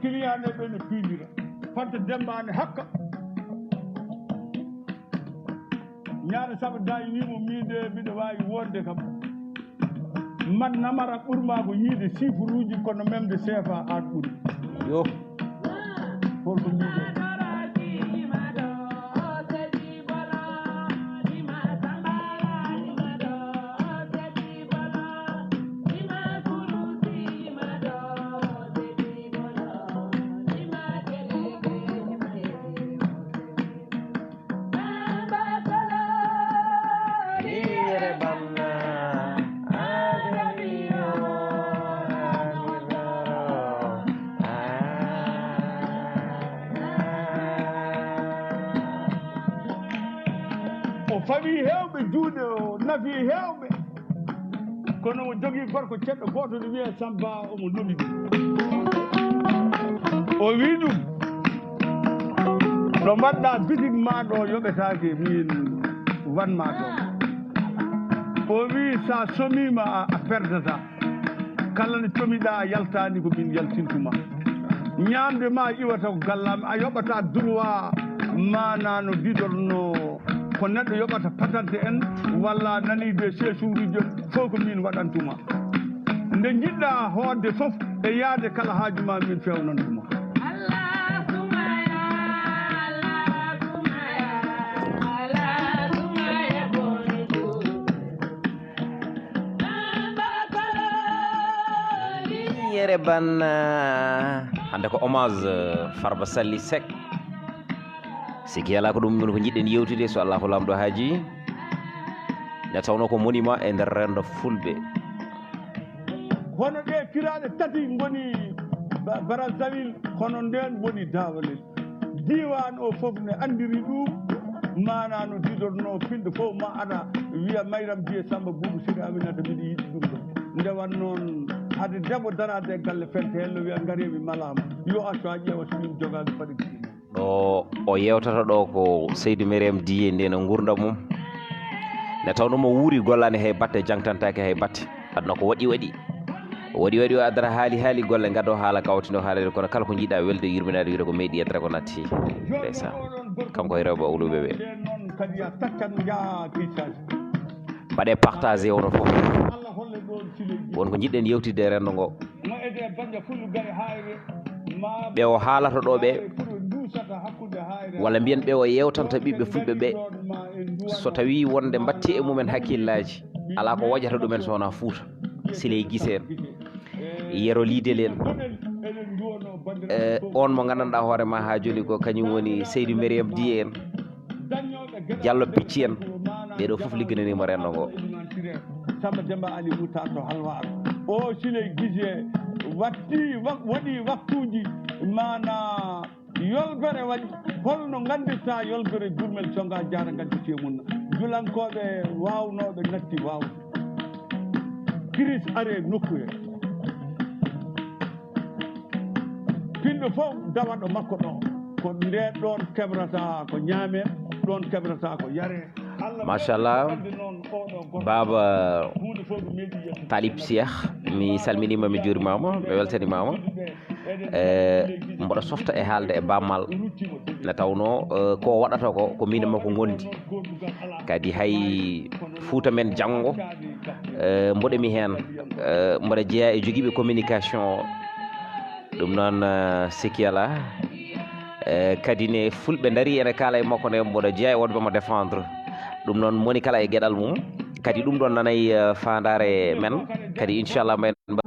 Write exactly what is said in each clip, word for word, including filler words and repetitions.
Kiliyaane ɓe no piindira. Fanta Demba ne hakka. Ñaana Saba daayniimo miin de mbiɗo waawi wonde kam. Man namara ɓurmaa ko yiide siifuruuji kono memde seefa aan ɓuri. Yo. Holko mbiɗo? O fawi heewɓe juuɗe, o nafi heewɓe. Kono o jogii gorko ceɗɗo gooto no wiyee Samba, omo loli ɗum. O wii ɗum, "Ɗo mbaɗɗaa bitik maa ɗo yoɓetaake, miin wan maa ɗo." O wii, "So a somiima, a, a perdataa. Kala nde comiɗaa, a yaltaani, ko miin yaltintuma. Ñaamde ma iwata ko gallam, a yoɓataa droit maanaa no didorno ko neɗɗo yoɓata patante en, walla nanii de seesuuruji en, fof ko miin waɗantuma. Nde njiɗɗaa hootde fof e yahde kala haaju ma, miin feewnantuma." Yere Ban, eh, hannde ko hommage, eh, Farba Sally Seck. Siki alaa ko ɗum, ɗum ko njiɗɗen yewtude, so Allahu Laamɗo haaji. Nde tawnoo ko monument e nder renndo Fulɓe. Hono ɗee firaaɗe tati ngoni Ba-, Brazzaville, hono ndeen woni Dawalel. Diiwaan o fof ne anndiri ɗum, maanaa no didornoo, pinɗo fof ma ara wiya, "Mayram Diye, Samba Boubou, Siri Aminata, mbiɗa yiɗi ɗum ɗo." Nde wan noon, hade debbo daraade e galle fente, hello wiya, "Ngaree, mi malaama." Yo accu haa ƴeewa so min jogaaki paɗe giɗi mum. Ɗo o yewtata ɗo ko Seydou Mariam Diye, nden e nguurndam mum. Nde tawnoo mo wuuri gollaani hay batte, jangtantaake hay batte. Aduna ko waɗi waɗi. O waɗi waɗi, o addata haali haali, golle ngaddo haala kawtino haalede, kono kala ko jiɗɗa welde yurminaade, wiyde ko meeɗi yeddere ko natti. Ndeysaan. Kanko e rewɓe awluɓe ɓe. Mbaɗe partagé wono fof. Won ko jiɗɗen yewtidde e renndo ngo. Ɓe o haalata ɗo ɓe, walla mbiyen ɓe o yewtanta ɓiɓɓe Fulɓe ɓe, so tawii wonde mbatti e mumen hakkillaaji, alaa ko waƴata ɗumen so wonaa Fuuta. Siley Gise en, Yero Lidel en, eh, on mo nganndanɗaa hoore ma haa jooni ko kañum woni Seydou Mariam Diye en. Jallo Picci en, ɓee ɗoo fof ligginaniima renndo ngo. Samba Demba Ali Moutar to Halwaar. O Siley Gise watti, wa-, waɗi waktuuji maana yolbere waɗi. Holno nganndirtaa yolbere Gurmel Songa Jaara Nganti Teemunna? Julankooɓe waawnooɓe natti waawde. Kiris are nokku he. Pinɗo fof dawa ɗo makko ɗo. Ko nde ɗon kebrata ko ñaame, ɗon kebrata ko yare. Machallah. Baaba Talib Cheikh, mi salminiima, mi juurimaama, mi weltanimaama. E, mboɗo softa e haalde e Bammal. Nde tawnoo, e, ko waɗata ko, ko miin e makko ngondi. Kadi hay Fuuta men janngo, e, mboɗo mi heen, e, mboɗo jeyaa e jogiiɓe communication o. Ɗum noon, e, sikki alaa. E, kadi ne Fulɓe ndarii ene kaala e makko nde mboɗo jeyaa e wonɓe mo défendre. Ɗum noon moni kala e geɗal mum. Kadi ɗum ɗoon nanay, e, faandaare men. Kadi inchallah mbayen mba-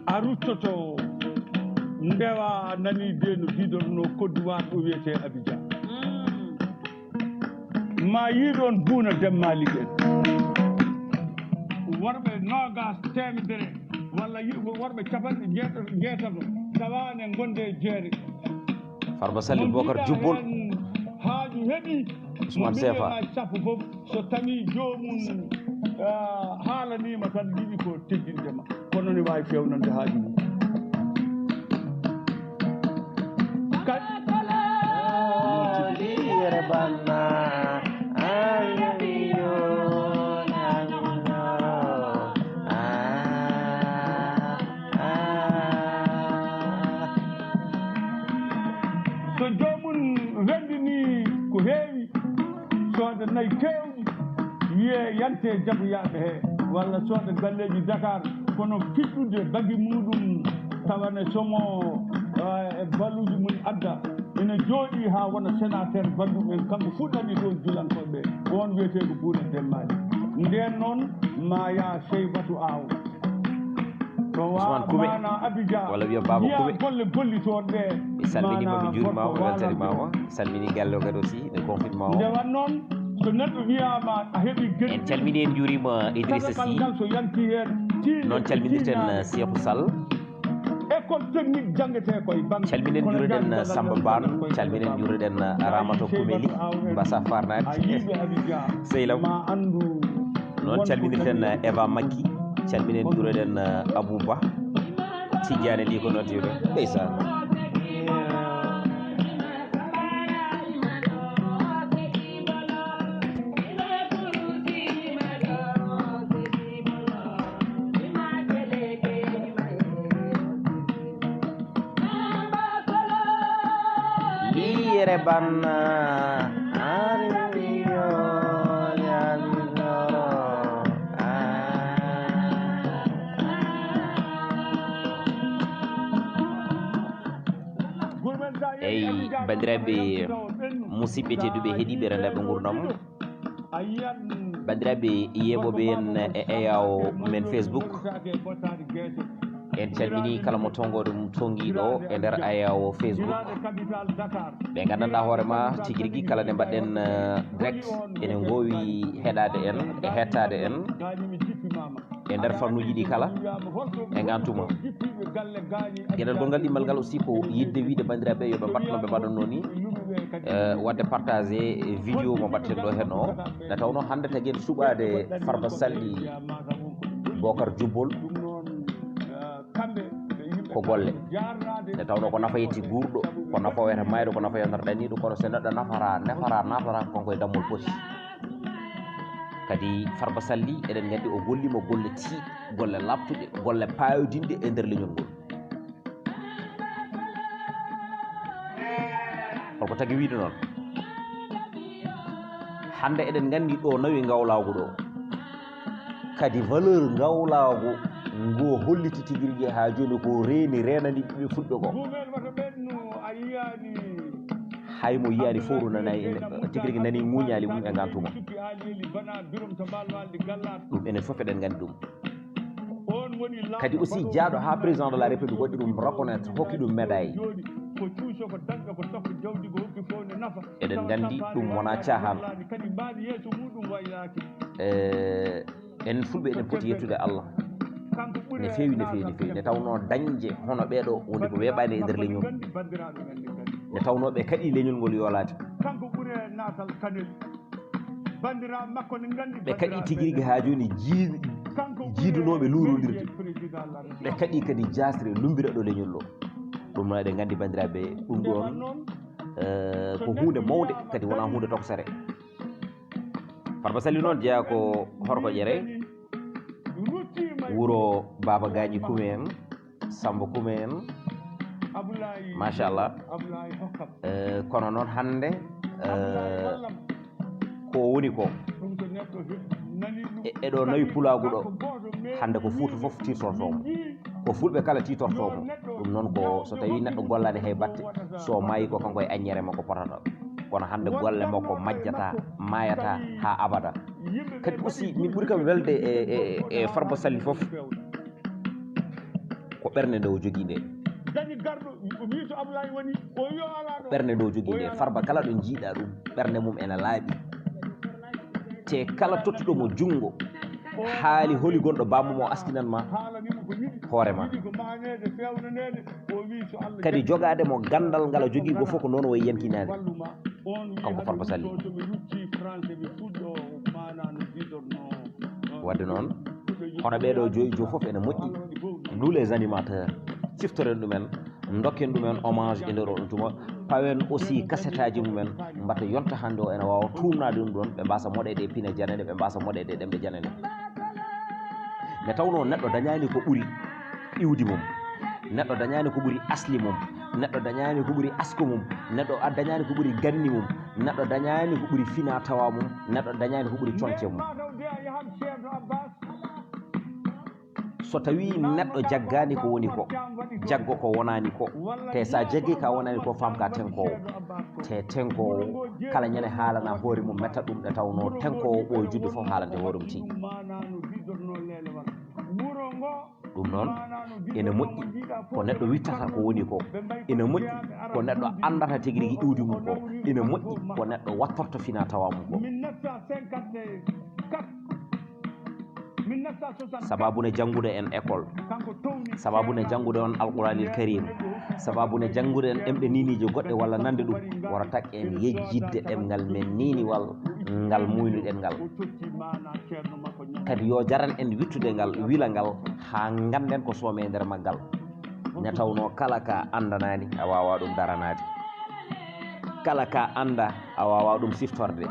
A ruttoto ndewa nani de no didorno Côte d'Ivoire o wiyetee Abidjan. Ma yiɗon Buuna Demmaali en. Worɓe noogas, teemedere, walla yi-, worɓe capanɗe jeetato, jeetato, tawaane gonde e jeere. Farba Sall, Bokar Jubbol, haaju heɓi Ousmane Sefa. Sappo fof, so tawi joomum, ah, haalaniima tan, yiɗi ko teddinde ma. Kono ne waawi feewnande haaju mum. Ka- Yere Banna, Ayo, Ayo, Ayo, Ayo. Joomum renndini ko heewi, soode nayi keewɗi, wiyee yante jaguyaaɓe hee, walla soode galleeji Dakar, kono kiɗɗude bagi muuɗum, tawa ne somo, eh, e baluuji mum adda, ina jooɗii haa wona sénateur banndum en, kanko fuɗɗani toon julankooɓe, ko oon wiyetee ko Buuna Dembaali. Ndeen noon, ma yaa Seybatu Aaw. Ousmane Koume, walla wiya Baba Koume. Mi salminiima, mi njuuriima, mi weltaniima. Mi salmini galle o kadi aussi, ɓe confirma o. En calmini, en njuuriima Idrissa Sy. Noon calminirten Cheikhou Sall. Calminen, njuurɗen Samba Ban, calminen, njuurɗen Ramata Koumeli, Mbasa Farnade. Sehil am. Noon calminirten Eva Makki, calminen, njuurɗen Abou Ba, Tidiane Ly ko noon tiwɗo. Ndeysaan. Liyere banna, ari mbiyo, yalidoro, ah. Eyi, banndiraaɓe musidɓe tedduɓe, heɗiiɓe Renndaaɓe Nguurndam, banndiraaɓe yeeɓooɓe en e eyaawo men Facebook, en calminii kala mo tonngoode mum tonngiiɗo e nder eyaawo Facebook. Ɓe nganndanɗaa hoore ma tigi rigi kala nde mbaɗɗen, eh, direct, ene ngoowi heɗaade en e heɗtaade en e nder fannuuji ɗi kala, e ngaantuma. Geɗal gonngal ɗimmal ngal aussi ko yiɗde wiyde banndiraaɓe yo ɓe mbaɗ no ɓe mbaɗatnoo ni, eh, waɗde partagé vidéo mo mbaɗten ɗo heen o. Nde tawnoo hannde tagen suɓaade Farba Sally Bocar Jubbol ko golle. Nde tawnoo ko nafa yetti guurɗo, ko nafa wiyata maayɗo, ko nafa yonata ɗaniiɗo, kono so neɗɗo nafara, nafara, naatata ko kanko e dammol poti. Kadi Farba Sally, eɗen nganndi o golliima golle tiiɗɗe, golle laaɓtuɗe, golle paayodinɗe e nder leñol ngol. Holko tagi wiyde noon? Hannde eɗen nganndi ɗo nawi ngawlaagu ɗo. Kadi valeur ngawlaagu ngu holliti tigi rigi haa jooni ko reeni reenani ɓiɓɓe fulɓe ko. Hay mo yiyaani fof ɗo nanaani, tigi rigi nani ŋuñaali mum e ngaantuma. Ɗum enen fof eɗen nganndi ɗum. Kadi aussi jaaɗo haa président de la République waɗi ɗum reconnaître, hokki ɗum médaille. Eɗen nganndi ɗum wonaa caahaan. Eh, enen fulɓe eɗen poti yettude Allah. Ne feewi, ne feewi, ne feewi. Nde tawnoo dañde hono ɓeeɗo woni ko weeɓaani e nder leñol. Nde tawnoo ɓe kaɗii leñol ngol yoolaade. Ɓe kaɗii tigi rigi haa jooni jii-, jiidunooɓe luurondirde. Ɓe kaɗii kadi jaasre lumbira ɗo leñol ɗo. Ɗum noon eɗen nganndi banndiraaɓe, ɗum ɗoon, eh, ko huunde mawnde, kadi wonaa huunde tokosere. Farba Sali noon jeyaa ko Horko Ƴere, wuro Baaba Gaaji Kume en, Samba Kume en. Machallah. Eh, kono noon hannde, eh, ko woni ko, e, eɗo nawi pulaagu ɗo, hannde ko Fuuta fof tiitortoo mo, ko fulɓe kala tiitortoo mo. Ɗum noon ko so tawii neɗɗo gollaani hay batte, so maayi ko kanko e aññeere makko potata. Kono hannde golle makko majjata, maayata haa abada. Kadi aussi min ɓuri kam welde e, e, e Farba Sali fof, ko ɓernde nde o jogii nde. Ko ɓernde nde o jogii nde. Farba kala ɗo njiiɗa ɗum, ɓernde mum ene laaɓi. Te kala tottuɗo mo junngo, haali holi gonɗo bammo mo askinan ma hoore ma. Kadi jogaade mo ganndal ngal o jogii go fof ko noon o wayi yankinaade. Kanko Farba Sali. Wadde noon, hono ɓeeɗo joyi jo fof ene moƴƴi. Nous les animateurs, ciftoren ɗumen, dokken ɗumen hommage e nder oɗon tuma. Pawen aussi kasetaaji mumen, mbatta yonta hannde o ene waawa tuumnaade ɗum ɗoon, ɓe mbasa moɗeede e pine janane, ɓe mbasa moɗeede e ɗemɗe janane. Nde tawnoo neɗɗo dañaani ko ɓuri iwdi mum. Neɗɗo dañaani ko ɓuri asli mum, neɗɗo dañaani ko ɓuri asku mum, neɗɗo a-, dañaani ko ɓuri ganni mum, neɗɗo dañaani ko ɓuri fina tawa mum, neɗɗo dañaani ko ɓuri conce mum. So tawii neɗɗo jaggaani ko woni ko, jaggo ko wonaani ko, te so a jaggii ka wonaani ko, faam ka tenkoowo. Te tenkoowo, kala ñande haalana hoore mum metta ɗum, nde tawnoo tenkoowo ɓooy juddu fof haalande hoore mum tigi. Ɗum noon, ene moƴƴi ko neɗɗo wittata ko woni ko. Ene moƴƴi ko neɗɗo anndata tigi rigi iwdi mum ko. Ene moƴƴi ko neɗɗo wattorta fina tawa mum ko. Sababu ne janngude en école, sababu ne janngude on Alquranil Karim, sababu ne janngude en ɗemɗe niiniije goɗɗe walla nande ɗum, wara tak en yejjitde ɗemngal men niiniwal ngal muynuɗen ngal. Kadi yo jaran en wittude ngal, wila ngal, haa ngannden ko soome e nder maggal. Nde tawnoo kala ka anndanaani, a waawaa ɗum daranaade. Kala ka annda, a waawaa ɗum siftorde.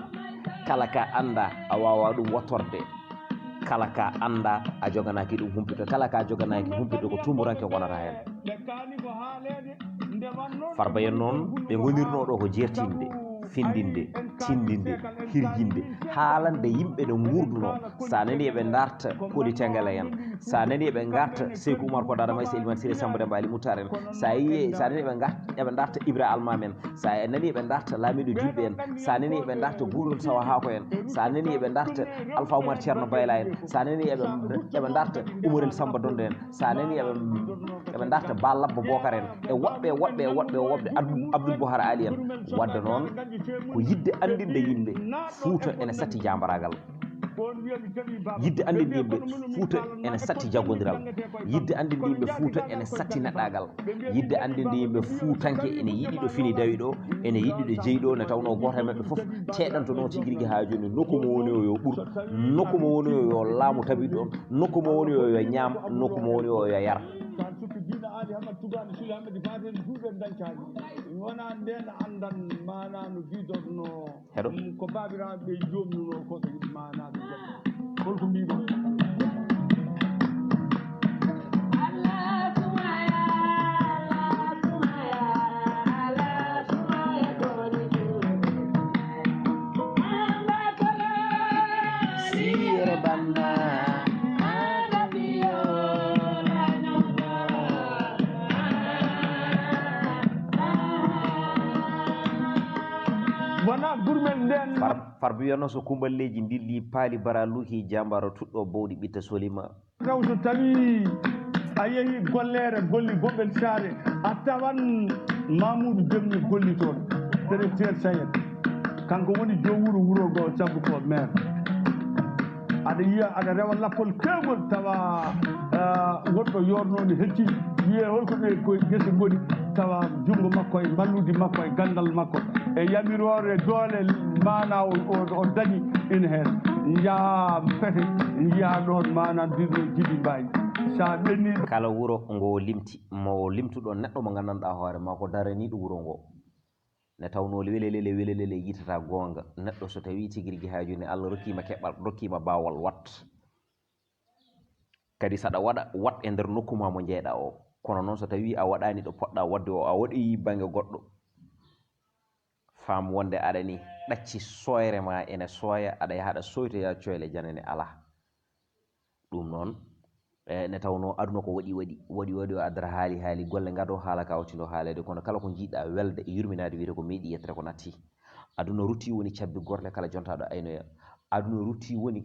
Kala ka annda, a waawaa ɗum wottorde. Kala ka annda, a joganaaki ɗum humpito. Kala ka joganaaki humpito, ko tumuranke ngonata heen. Farba en noon, ɓe ngonirnoo ɗo ko jeertinde, findinde, tindinde, hirjinde, haalande yimɓe no nguurdunoo. So a nanii eɓe ndarta Koli Tengele en, so a nanii eɓe ngarta Seyku Umar Kodaada Maysa, Elimane Siré Samba Demba Ali Moutar en, so a yii, so a nanii eɓe ngar-, eɓe ndarta Ibra Almami en, so a nanii eɓe ndarta Laamiiɗo Julɓe en, so a nanii eɓe ndarta Guurol Sawa Haako en, so a nanii eɓe ndarta Alfa Umar Ceerno Bayla en, so a nanii eɓe, eɓe ndarta Umarel Samba Donde en, so a nanii eɓe, eɓe ndarta Ba Labbo Bokar en, e woɓɓe, e woɓɓe, e woɓɓe, e woɓɓe, Abdul, Abdul Bohar Ali en. Wadde noon, ko yiɗde anndinde yimɓe Fuuta ene satti jaambaraagal. Yiɗde anndinde yimɓe Fuuta ene satti jaggondiral. Yiɗde anndinde yimɓe Fuuta ene satti neɗɗaagal. Yiɗde anndinde yimɓe Fuutanke ene yiɗi ɗo fini dawi ɗo, ene yiɗi ɗo jeyi ɗo, nde tawnoo gooto e maɓɓe fof teɗantonoo tigi rigi haa jooni nokku mo woni o yo ɓur, nokku mo woni o yo laamu tabiɗo ɗon, nokku mo woni o yo ñaam, nokku mo woni o yo yar. Tan sukki diina Aali Hamad Tugaani Sule Hamadi Faaten duuɓe dañcaani. Wonaa ndeen anndan maanaa no bidornoo. Heɗo. Mm, ko baabiraaɓe ɓe joomnunoo ko ɓe yiɗi maanaaɓe jam. Holko mbiɗon? Siyere banna. Wona gurmel nden. Far, far wiyano so kumballeeji ndilli paali bara luhi jambaro tuɗɗo bowɗi ɓitta solima. Taw so tawi a yehi golleere golli Boɓel Saare, a tawan Mamoudou Demni golli toon, directeur Sayed. Kanko woni joom wuro, wuro ngo sabu ko maire. Aɗa yiya, aɗa rewa lappol keewgol tawa, ah, woɗɗo yoornooni hetti, wiyee holko ɗe ko gese ngoni, tawa junngo makko e mballuudi makko e ganndal makko e yamiroore doole maana o, o, o dañi ina heen. Njaha Pete, njiya ɗoon maana ndiɗo Jibi Mbaay. Sa ɓenni. Kala wuro ngo limti, mo limtuɗo neɗɗo mo nganndanɗaa hoore ma ko daraniiɗo wuro ngo. Nde tawnoo welelele, welelele yitata goonga. Neɗɗo so tawii tigi rigi haa jooni Allah rokkiima keɓal, rokkiima baawal, wat. Kadi saɗa waɗa, wat e nder nokku ma mo njeeɗaa o. Kono noon so tawii a waɗaani ɗo poɗɗaa waɗde o, a waɗi bannge goɗɗo. Faam wonde aɗa ni ɗacci sooyre ma ene sooya, aɗa yaha aɗa sooytoya coyle janane alaa. Ɗum noon, e, nde tawnoo aduna ko waɗi, waɗi, waɗi, waɗi o addata haali, haali golle ngadoo haala ka wottindo haaleede, kono kala ko njiɗɗaa welde e yurminaade wiyete ko meeɗi yettere ko natti. Aduna rutti woni cabbi gorle kala jontaaɗo aynoya. Aduna rutti woni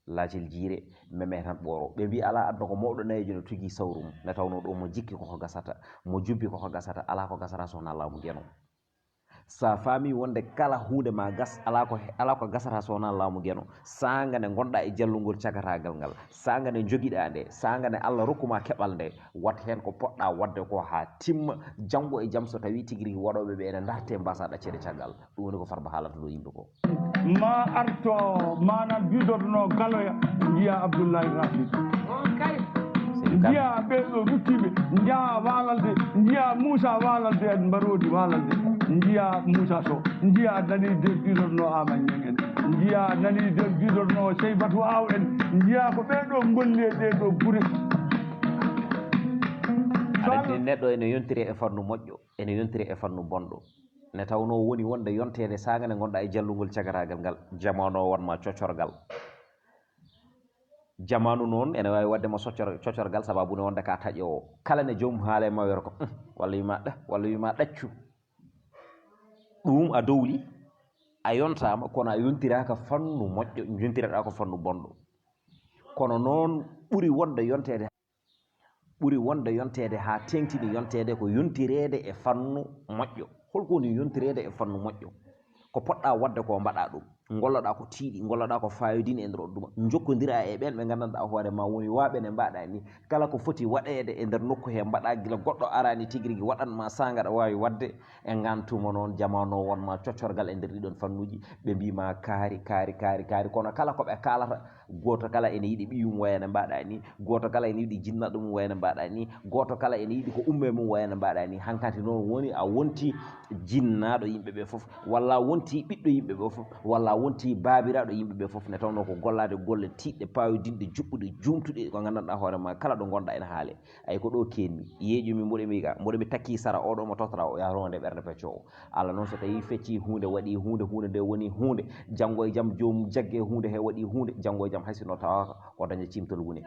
laacel jiire, meme tan ɓooro. Ɓe mbii alaa aduna ko mawɗo nayeejo no tigi sawru mum. Nde tawnoo ɗo mo jikki koko gasata, mo jubbi koko gasata, alaa ko gasata so wonaa laamu Geno. Sa faami wonde kala huunde ma gas, alaa ko he-, alaa ko gasata so wonaa laamu Geno. Saanga nde ngonɗaa e jallungol cagataagal ngal, saanga nde njogiɗaa nde, saanga nde Allah rokku ma keɓal nde, wat heen ko poɗɗaa waɗde ko haa timma, janngo e jam so tawii tigi rigi waɗooɓe ɓe ene ndartee mbaasaa ɗacceede caggal. Ɗum woni ko Farba haalata ɗo yimɓe ko. Ma arto, maanaam bidorno galoya, njiya Abdoulaye Racine. Njiya ɓee ɗo ruttiiɓe, njaha Waalalde, njiya Moussa Waalalde en, Mbaroodi Waalalde, njiya Moussa Sow, njiya nani de bidorno Ama Ñeng en, njiya nani de bidorno Seybatou Aw en, njiya ko ɓee ɗo ngolli e ɗee ɗo gure. Aɗa anndi neɗɗo ene yontiri e fannu moƴƴo, ene yontiri e fannu bonɗo. Ne tawnoo woni wonde yonteede saanga nde ngonɗaa e jallungol cagataagal ngal, jamaanu o wonma cocorgal. Jamaanu noon ene waawi waɗde ma soccor-, cocorgal, sababu ne wonde ka taƴoowo. Kala ne joomum haala e ma wiyata ko, "Unh," walla wiyma ɗa, walla wiyma ɗaccu. Ɗum a dowli, a yontaama, kono a yontiraaka fannu moƴƴo, yontiraɗaa ko fannu bonɗo. Kono noon ɓuri wonde yonteede, ɓuri wonde yonteede haa teeŋtini yonteede ko yontireede e fannu moƴƴo. Holko woni yontireede e fannu moƴƴo? Ko poɗɗaa waɗde ko mbaɗaa ɗum. Ngolloɗaa ko tiiɗi, ngolloɗaa ko faawidiini e nder on tuma. Njokkondiraa e ɓeen ɓe nganndanɗaa hoore ma woni waaɓe ne mbaɗaa ni. Kala ko foti waɗeede e nder nokku he mbaɗaa gila goɗɗo araani tigi rigi waɗan ma saanga aɗa waawi waɗde. E ngaan tuma noon jamaanu o won ma coccorgal e nder ɗiɗon fannuuji. Ɓe mbii ma kaari, kaari, kaari, kaari. Kono kala ko ɓe kaalata, gooto kala ene yiɗi ɓiyum wayano mbaɗaa ni. Gooto kala ene yiɗi jinnaɗo mum wayano mbaɗaa ni. Gooto kala ene yiɗi ko umme mum wayano mbaɗaa ni. Hankanti noon woni a wonti jinnaaɗo yimɓe ɓe fof, walla a wonti ɓiɗɗo yimɓe ɓe fof, walla a wonti baabiraaɗo yimɓe ɓe fof, nde tawnoo ko gollaade golle tiiɗɗe, paawidinɗe, juɓɓuɗe, juumtuɗe, ko nganndanɗaa hoore ma, kala ɗo ngonɗaa ene haale. Ay, ko ɗo keenmi, yeeƴumi, mboɗo mi ga, mboɗo mi takki sara, oɗo mo tottora, o yaha ronde ɓernde pecco o. Allah noon, so tawi fecci huunde, waɗi huunde, huunde nde woni huunde, janngo e jam joomum jagge huunde he waɗi huunde, janngo e jam hay sinno tawaaka, o daña ciimtol wune.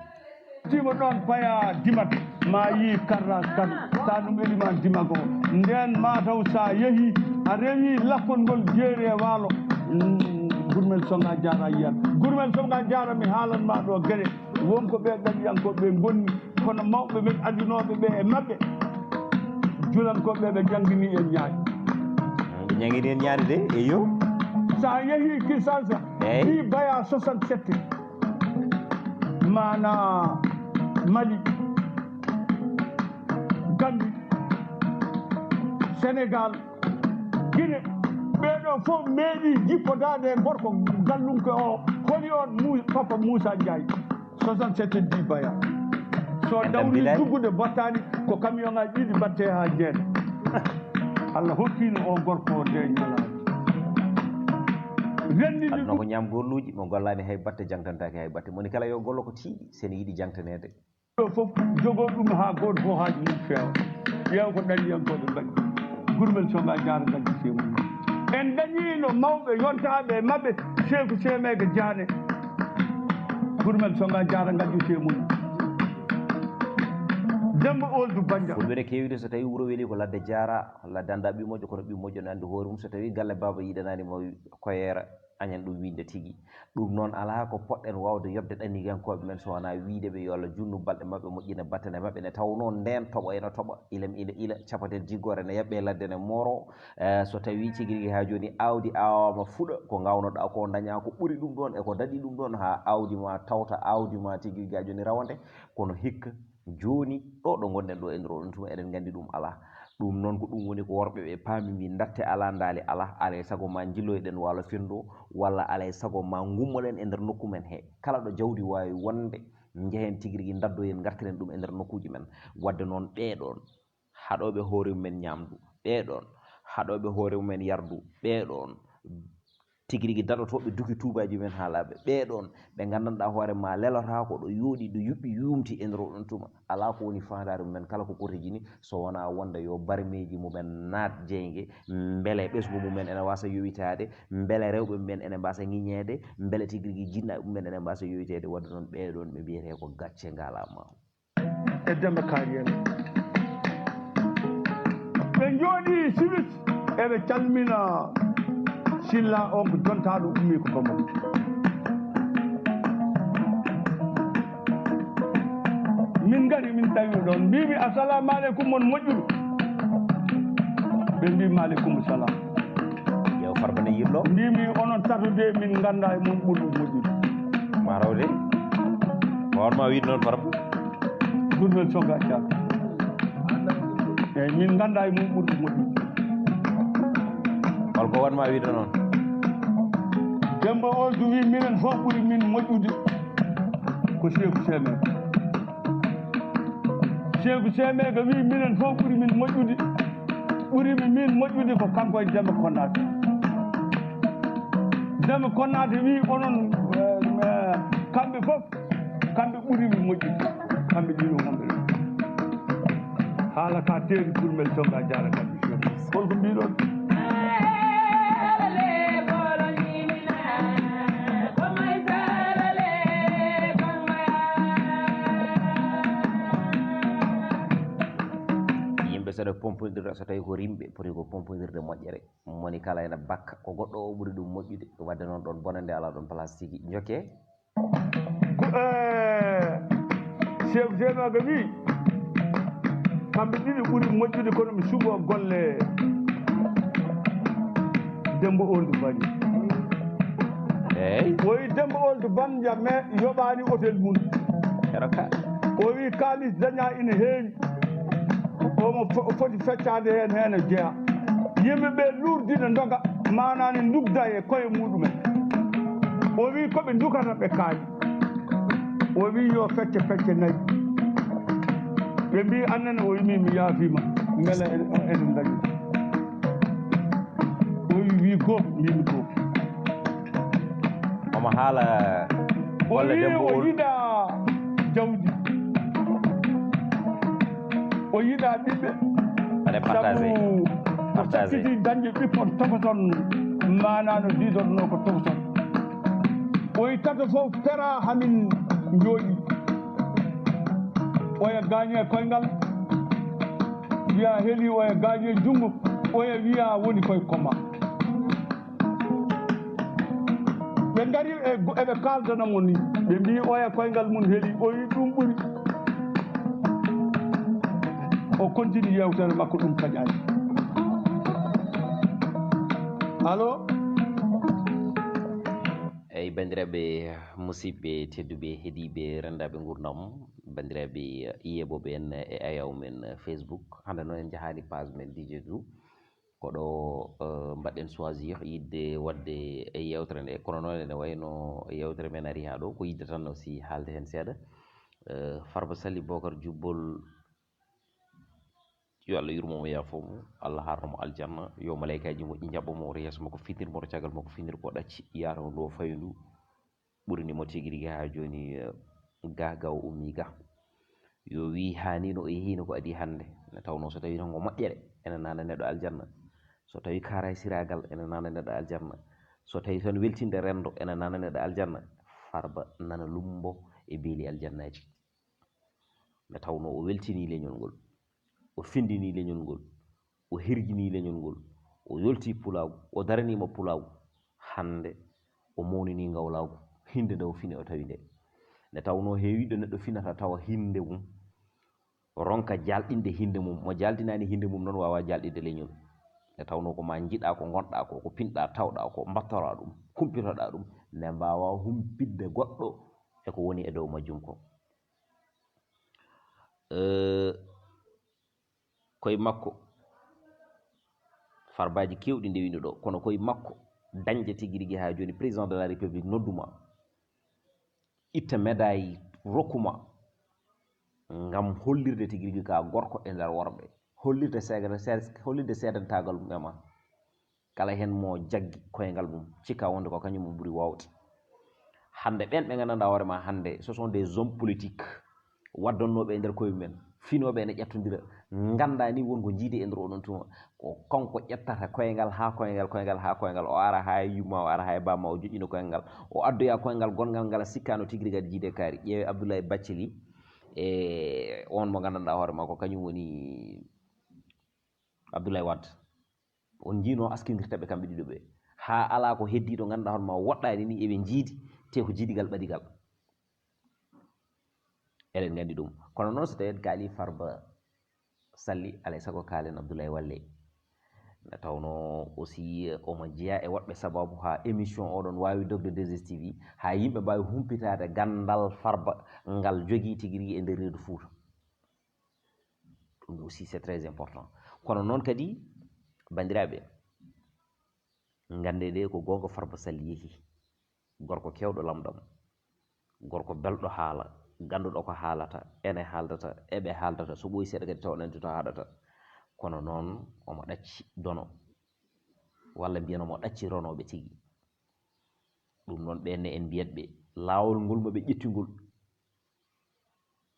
Tima ɗon paya dimat, ma yi karras kan, sa ɗum eliman dimago. Nden ma taw sa yehi, a rewi lakkol ngol jeeri e waalo. Mm, Gurmel Songa Jaara yiyan. Gurmel Songa Jaara, mi haalan ma ɗo geɗe. Won ko ɓe ɗaɗiyankooɓe ɓe ngonni, kono mawɓe men adinooɓe ɓe e maɓɓe, julankooɓe ɓe ɓe janngini en ñaani. Ɓe janngini en ñaani de, eyo. Sa yehi Kinshasa, Eyi. Ɗi baya soixante-sept. Mana Mali, Gambie, Sénégal, Guinée. Ɓeeɗo fof meeɗi jippodaade e gorko gallunke o. Holi on Mu-, Papa Moussa Ndiaye? Soixante-sept Di Baya. So Ɓe dawri tambidaani. Tuggude battani, ko camion ngaji ɗiɗi mbatte haa jeeɗa. Allah hokkino o gorko o nde ñalaande. Renndini Aduna ɗum. Ko ñaam golluuji, mo gollaani hay batte, jangtantaake hay batte. Moni kala yo gollo ko tiiɗi, sen yiɗi jangtaneede. Ɗo fof jogoo ɗum haa gooto fof haaju mum feewa. Ƴeew ko ɗaɗiyankooɓe mbaɗi. Gurmel Soga Jaara ngaddi semu. En dañiino mawɓe yontaaɓe e maɓɓe, Seeku Seemeega Jaane. Gurmel Soga Jaara ngaddi semu. Demba Oldu Banja. Fulɓe ne keewi de, so tawi wuro weli ko ladde jaara, ladde annda ɓiy moƴƴo, kono ɓiy moƴƴo ne anndi hoore mum. So tawi galle baaba yiɗanaani mo koyeera, añan ɗum wiinde tigi. Ɗum noon alaa ko poɗɗen waawde yoɓde ɗannigankooɓe men so wonaa wiyde ɓe yo Allah juutnu balɗe maɓɓe, moƴƴina battane maɓɓe, nde tawnoo ndeen toɓo ena toɓa, ilam ina ila, capatel jiggoore ene yaɓɓe ladde ene mooroo. Eh, so tawii tigi rigi haa jooni aawdi aawaama fuɗa, ko ngaawnoɗaa ko dañaa ko ɓuri ɗum ɗoon e ko daɗi ɗum ɗoon haa aawdi ma tawta aawdi ma tigi rigi haa jooni rawande, kono hikka jooni, ɗo, ɗo ngonɗen ɗo e nder oɗon tuma, eɗen nganndi ɗum alaa. Ɗum noon ko ɗum woni ko worɓe ɓe paami mbi, ndatte alaa, ndaali alaa, alaa e sago ma njilloyɗen waalo fenndo, walla alaa e sago ma ngummoɗen e nder nokku men he. Kala ɗo jawdi waawi wonde, njehen tigi rigi, ndaddoyen, ngartiren ɗum e nder nokkuuji men. Waɗde noon, ɓee ɗoon haɗooɓe hoore mumen ñaamdu, ɓee ɗoon haɗooɓe hoore mumen yardu, ɓee ɗoon tigi rigi daɗotooɓe duki tuubaaji men haa laaɓa. Ɓee ɗoon ɓe nganndanɗaa hoore ma lelotaako ɗo yooɗi, ɗo yuɓɓi yuumti e nder oɗon tuma. Alaa ko woni faandaare mumen kala ko kortejini so wonaa wonde yo barmeeji mumen naat jeynge, mbele ɓesngu mumen ene waasa yowitaade, mbele rewɓe mumen ene mbaasa ŋiñeede, mbele tigi rigi jinnaaɓe mumen ene mbaasa yowiteede. Waɗde noon ɓee ɗoon ɓe mbiyetee ko gacce ngalaama. E Demba Kaari en. Ɓe njooɗii Siwis, eɓe calmina Silla on ko jontaaɗo ummii ko Bamako. Min ngari, min tawi ɗoon. Mbiimi, "Assalamu aleykum, mon moƴƴude?" Ɓe mbii, "Maaleykum salam." Yo Farba ne yirlo. Mbiimi, "Onon tato de, min nganndaa e mon ɓurɗo moƴƴude." Ma raw de. Ko on ma wiide noon, Farba? Gurmel Soga Thiam. Eeyi, min nganndaa e mon ɓurɗo moƴƴude. Hol ko won ma wiide noon? Demba Oldu wi, "Minen fof ɓuri min moƴƴude ko Seeku Seemeega." Seeku Seemeega wi, "Minen fof ɓuri min moƴƴude, ɓuri mi min moƴƴude ko kanko e Demba Konnaate." Demba Konnaate wi, "Onon, eh, eh, kamɓe fof, kamɓe ɓuri mi moƴƴude, kamɓe ɗiɗo wonɓe ɗo." Haala ka teeri, Gurmel Tonga Jaara Kadi. Hol ko mbiɗon? Yimɓe, so ɗe pompondirta, so tawi ko rimɓe, poti ko pompondirde moƴƴere. Moni kala ene bakka ko goɗɗo o ɓuri ɗum moƴƴude. Wadde noon, ɗon bonande alaa ɗon place tigi. Njokke. Chef Zenoga wi, kamɓe ɗiɗi ɓuri moƴƴude, kono mi suɓo golle Dembo Old Bani. Eyi. O wi Dembo Old Ban jamme yoɓani hôtel mum. Eroka. O wi kalis daña ina heewi. Omo fo- foti feccade heen, heen e jeya. Yimɓe ɓe lurdi ne ndoga, manani ndugda e koye muɗumen. O wi koɓe ndukata ɓe kaali. O wi yo fecce pecce nayi. Ɓe mbi annene, o wi min mi yaafima. Mbela en- eɗen dañi. O wi wi gooto, mbimi gooto. Omo haala O golle wi Dembo o Old. Yiɗa jawdi, o yiɗa ɓiɓɓe. Allez, partagez. Sabu o Partagez. sakkiti dañde ɓippon tokoson mana no didorno ko tokoson. O wi tato fof pera hamin jooɗi. Oya gaañe koyngal, wiya heli, oya gaañe junngo, oya wiya woni koye koma. Ɓe ngari e go- eɓe kaaldana mo ni, ɓe mbi oya koyngal mum heli, o wi ɗum ɓuri. O continue yewtere makko, ɗum taƴani. Allo? Eyi, banndiraaɓe musidɓe tedduɓe heɗiiɓe renndaaɓe nguurndam, banndiraaɓe yeeɓooɓe en e ayaw men Facebook, hannde noon en njahaani page men D J Dou. Ko ɗo eh, mbaɗɗen choisir yiɗde waɗde e yewtere nde, kono noon ene wayno yewtere men ari haa ɗo, ko yiɗde tan aussi haalde heen seeɗa. Eh, Farba Sali Bocar Jubbol, yo Allah yurmo mo, yaafo mo, Allah harno mo aljanna, yo malaykaaji moƴƴi njaɓɓo mo, wota yeeso makko finnir mo, wota caggal makko finnir ko ɗacci, yaata o ndo fayndu ɓuri ni mo tigi rigi haa jooni. Eh, ga ga o ummi ga, yo wi haa ni no o yehi no ko adi hannde. Ne tawno so tawi tan ko moƴƴere, ene nana neɗɗo aljanna. So tawi karay siragal, ene nana neɗɗo aljanna. So tawi tan weltinde renndo, ene nana neɗɗo aljanna. Farba nana lumbo e beeli aljannaaji. Nde tawnoo o weltinii leñol ngol, o finndinii leñol ngol, o hirjinii leñol ngol, o yoltii pulaagu, o daraniima pulaagu. Hannde o mawninii ngawlaagu, hinnde nde o fini o tawi nde. Nde tawnoo heewiiɗo neɗɗo finata tawa hinnde mum, ronka jaalɗinde hinnde mum. Mo jaaltinaani hinnde mum noon waawaa jaalɗinde leñol. Nde tawnoo ko maa njiɗaa ko ngonɗaa ko, ko pinɗaa tawɗaa ko, mbattoraa ɗum, kumpitoɗaa ɗum, nde mbaawaa humpitde goɗɗo e ko woni e dow majjum ko. Eh, koye makko, farbaaji keewɗi ndewino ɗo, kono koye makko dañde tigi rigi haa jooni président de la république nodduma, itta médaille rokkuma ngam hollirde tigi rigi ka gorko e nder worɓe, hollirde seedantaagal mema. Kala heen mo jaggi koyngal mum, cikka wonde ko kañum o ɓuri waawde. Hannde ɓeen ɓe nganndanɗaa hoore ma hannde, ce sont des hommes politiques waddannooɓe e nder koye mumen, finooɓe ene ƴettondira, nganndaa ni won ko njiidi e nder oɗon tuma. Ko kanko ƴettata koyngal haa koyngal, koyngal haa koyngal, o ara haa e yumma, o ara haa e bamma, o joƴƴina koyngal ngal, o addoya koyngal gonngal ngal sikkaano tigi rigi aɗa jiide kaari. Ƴeewe Abdoulaye Bathily e on mo nganndanɗaa hoore ma ko kañum woni Abdoulaye Wade. On njiino askindirta ɓe kamɓe ɗiɗo ɓe. Haa alaa ko heddii ɗo ngannduɗaa hono ma woɗɗaani ni eɓe njiidi, te ko jiidigal ɓadigal. Eɗen nganndi ɗum. Kono noon so tawii en kaalii Farba Salli, alay sago kaalen Abdoulaye Walle. Nde tawnoo aussi omo jeyaa e woɗɓe sababu haa émission oɗon waawi dogde deux S T V, haa yimɓe mbaawi humpitaade ganndal Farba ngal jogii tigi rigi e nder reedu Fuuta. Ɗum aussi c'est très important. Kono noon kadi, banndiraaɓe, ngannde nde ko goonga Farba Sall yehi. Gorko keewɗo lamɗam, gorko belɗo haala, gannduɗo ko haalata, ene haaldata, eɓe haaldata, so ɓooyi seeɗa kadi taw nandi to haaɗata. Kono noon omo ɗacci dono, walla mbiyen omo ɗacci ronooɓe tigi. Ɗum noon ɓeen ne en mbiyat ɓe laawol ngol mo ɓe ƴetti ngol,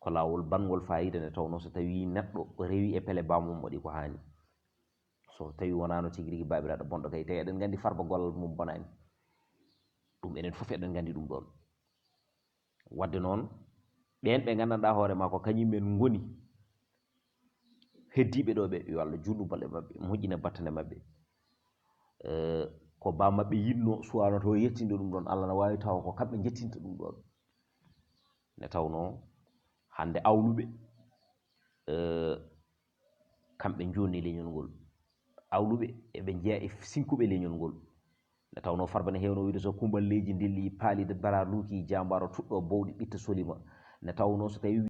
Ko laawol banngol faayiida nde tawnoo so tawii neɗɗo rewi e pele bammum waɗi ko haani. So tawii wonaano tigi rigi baabiraaɗo bonɗo kay, tawi eɗen nganndi Farba gollal mum bonaani. Ɗum enen fof eɗen nganndi ɗum ɗoon. Waɗde noon, ɓeen ɓe nganndanɗaa hoore maa ko kañum en ngoni heddiiɓe ɗo ɓe, yo Allah juutnu balɗe maɓɓe, moƴƴina battane maɓɓe. Eh, ko baa maɓɓe yiɗnoo suwaano to yettinde ɗum ɗoon, Allah na waawi tawa ko kamɓe njettinta ɗum ɗoon. Nde tawnoo hannde awluɓe, eh, kamɓe njooni leñol ngol. Awluɓe eɓe njeya e sinkuɓe leñol ngol. Nde tawnoo Farba ne heewno wiyde so kumbal leydi ndilli paali de bara luuki jaambaaro tuɗɗo bowɗi ɓitta solima. Nde tawnoo so tawi